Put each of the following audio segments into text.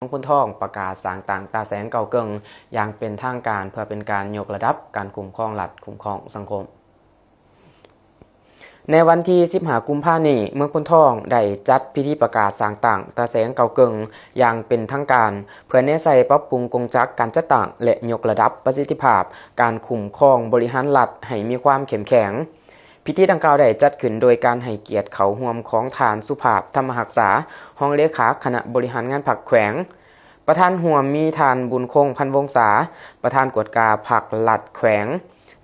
ຂອງໂພນທອງປະກາດສ້າງຕັ້ງຕາແສງເກົ້າເກິ່ງຢ່າງເປັນທາງການ ເພື່ອເປັນການຍົກລະດັບການຄຸ້ມຄອງລັດ, ຄຸ້ມຄອງສັງຄົມ. ໃນວັນທີສິບຫ້າ ກຸມພານີ້, ເມືອງໂພນທອງໄດ້ຈັດພິທີປະກາດສ້າງຕັ້ງຕາແສງເກົ້າເກິ່ງຢ່າງເປັນທາງການ ເພື່ອແນໃສ່ປັບປຸງກົງຈັກການຈັດຕັ້ງ ແລະ ຍົກລະດັບປະສິດທິພາບການຄຸ້ມຄອງບໍລິຫານລັດໃຫ້ມີຄວາມເຂັ້ມແຂງ. ພິທີດັ່ງກ່າວໄດ້ຈັດຂຶ້ນໂດຍການໃຫ້ກຽດເຂົ້າຮ່ວມຂອງທ່ານ ສຸພາບ ທຳມະຮັກສາ, ຮອງເລຂາຄະນະບໍລິຫານງານພັກແຂວງ. ປະທານຮ່ວມມີທ່ານ ບຸນຄົງ ພັນວົງສາ, ປະທານກວດກາພັກລັດແຂວງ,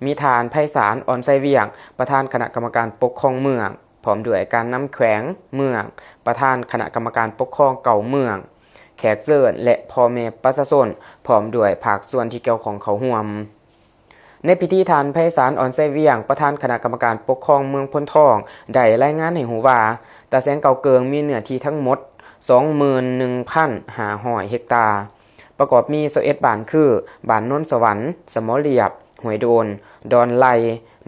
ມີທ່ານ ໄພສານ ອ່ອນໄຊວຽງ, ປະທານຄະນະກຳມະການປົກຄອງເມືອງ, ພ້ອມດ້ວຍການນຳແຂວງ, ເມືອງ, ປະທານຄະນະກຳມະການປົກຄອງເກົ່າເມືອງ, ແຂກເຊີນ ແລະ ພໍ່ແມ່ປະຊາຊົນ, ພ້ອມດ້ວຍພາກສ່ວນທີ່ກ່ຽວຂ້ອງເຂົ້າຮ່ວມ. ໃນພິທີ, ທ່ານ ໄພສານ ອ່ອນໄຊວຽງ, ປະທານຄະນະກຳມະການປົກຄອງເມືອງໂພນທອງ ໄດ້ລາຍງານໃຫ້ຮູ້ວ່າ ຕາແສງເກົ້າເກິ່ງມີເນື້ອທີ່ທັງໝົດ ສອງໝື່ນໜຶ່ງພັນຫ້າຮ້ອຍເຮັກຕາ, ປະກອບມີຊາວເອັດບ້ານຄື ບ້ານໂນນສະຫວັນ, ສະໝໍລຽບ, ຫ້ວຍໂດນ, ດອນໄລ່,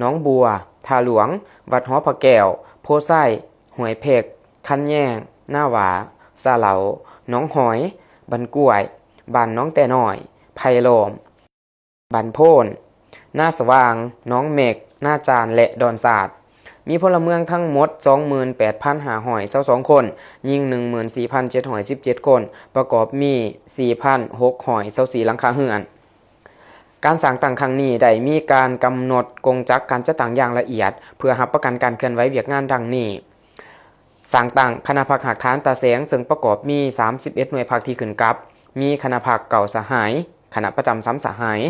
ໜອງບົວ, ທ່າຫຼວງ, ວັດຫໍພະແກ້ວ, ໂພໄຊ, ຫ້ວຍເພັກ, ຄັນແຍງ, ນາຫວ້າ, ສາເຫຼົາ, ໜອງຫອຍ, ບ້ານກ້ວຍ, ບ້ານໜອງແຕ້ນ້ອຍ, ໄຜ່ລ້ອມ, ບ້ານໂພນ, ນາສະຫວ່າງ, ໜອງເມັກ, ນາຈານ ແລະ ດອນສາດ. ມີພົນລະເມືອງທັງໝົດ ສອງໝື່ນແປດພັນຫ້າຮ້ອຍຊາວສອງຄົນ, ຍິງ ໜຶ່ງໝື່ນສີ່ພັນເຈັດຮ້ອຍສິບເຈັດຄົນ, ປະກອບມີ ສີ່ພັນຫົກຮ້ອຍຊາວສີ່ຫຼັງຄາເຮືອນ. ການສ້າງຕັ້ງຄັ້ງນີ້ໄດ້ມີການກຳນົດກົງຈັກການຈັດຕັ້ງຢ່າງລະອຽດ ເພື່ອຮັບປະກັນການເຄື່ອນໄຫວວຽກງານດັ່ງນີ້. ສ້າງຕັ້ງຄະນະພັກຮາກຖານຕາແສງ ເຊິ່ງປະກອບມີ ສາມສິບເອັດ ໜ່ວຍພັກທີ່ຂຶ້ນກັບ, ມີຄະນະພັກ ເກົ້າ ສະຫາຍ, ຄະນະປະຈຳ ສາມ ສະຫາຍ,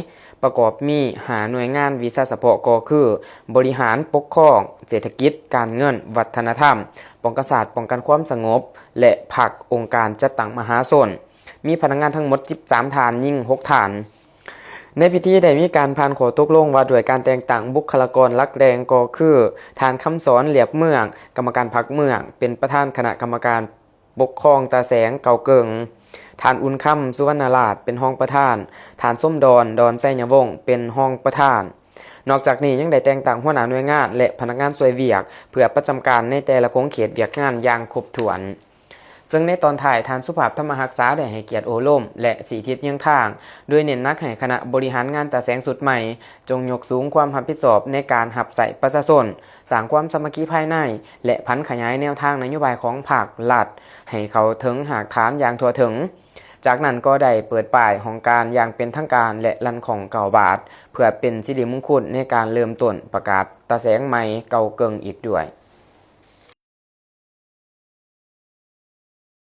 ປະກອບມີ ຫ້າ ໜ່ວຍງານວິຊາສະເພາະ ກໍຄື ບໍລິຫານ, ປົກຄອງ, ເສດຖະກິດ, ການເງິນ, ວັດທະນະທຳ, ປ້ອງກັນຊາດ, ປ້ອງກັນຄວາມສະຫງົບ ແລະ ພັກອົງການຈັດຕັ້ງມະຫາຊົນ. ມີພະນັກງານທັງໝົດ ສິບສາມ ທ່ານ, ຍິງ ຫົກ ທ່ານ. ໃນພິທີໄດ້ມີການຜ່ານຂໍ້ຕົກລົງວ່າດ້ວຍການແຕ່ງຕັ້ງບຸກຄະລາກອນຫຼັກແຫຼ່ງ ກໍຄື ທ່ານ ຄຳສອນ ລຽບເມືອງ, ກຳມະການພັກເມືອງ, ເປັນປະທານຄະນະກຳມະການປົກຄອງຕາແສງເກົ້າເກິ່ງ, ທ່ານ ອຸ່ນຄຳ ສຸວັນນະລາດ ເປັນຮອງປະທານ, ທ່ານ ສົມດອນ ດອນໄຊຍະວົງ ເປັນຮອງປະທານ. ນອກຈາກນີ້ຍັງໄດ້ແຕ່ງຕັ້ງຫົວໜ້າໜ່ວຍງານ ແລະ ພະນັກງານຊ່ວຍວຽກ ເພື່ອປະຈຳການໃນແຕ່ລະຂົງເຂດວຽກງານຢ່າງຄົບຖ້ວນ. ເຊິ່ງໃນຕອນທ້າຍ, ທ່ານ ສຸພາບ ທຳມະຮັກສາ ໄດ້ໃຫ້ກຽດໂອ້ລົມ ແລະ ຊີ້ທິດເຍືອງທາງ, ໂດຍເນັ້ນໜັກໃຫ້ຄະນະບໍລິຫານງານຕາແສງຊຸດໃໝ່ ຈົ່ງຍົກສູງຄວາມຮັບຜິດຊອບໃນການຮັບໃຊ້ປະຊາຊົນ, ສ້າງຄວາມສາມັກຄີພາຍໃນ ແລະ ຜັນຂະຫຍາຍແນວທາງນະໂຍບາຍຂອງພັກລັດ ໃຫ້ເຂົ້າເຖິງຮາກຖານຢ່າງທົ່ວເຖິງ. ຈາກນັ້ນກໍໄດ້ເປີດປ້າຍຫ້ອງການຢ່າງເປັນທາງການ ແລະ ລັ່ນຄ້ອງເກົ້າບາດ ເພື່ອເປັນສິລິມຸງຄຸນໃນການເລີ່ມຕົ້ນປະກາດຕາແສງໃໝ່ເກົ້າເກິ່ງອີກດ້ວຍ.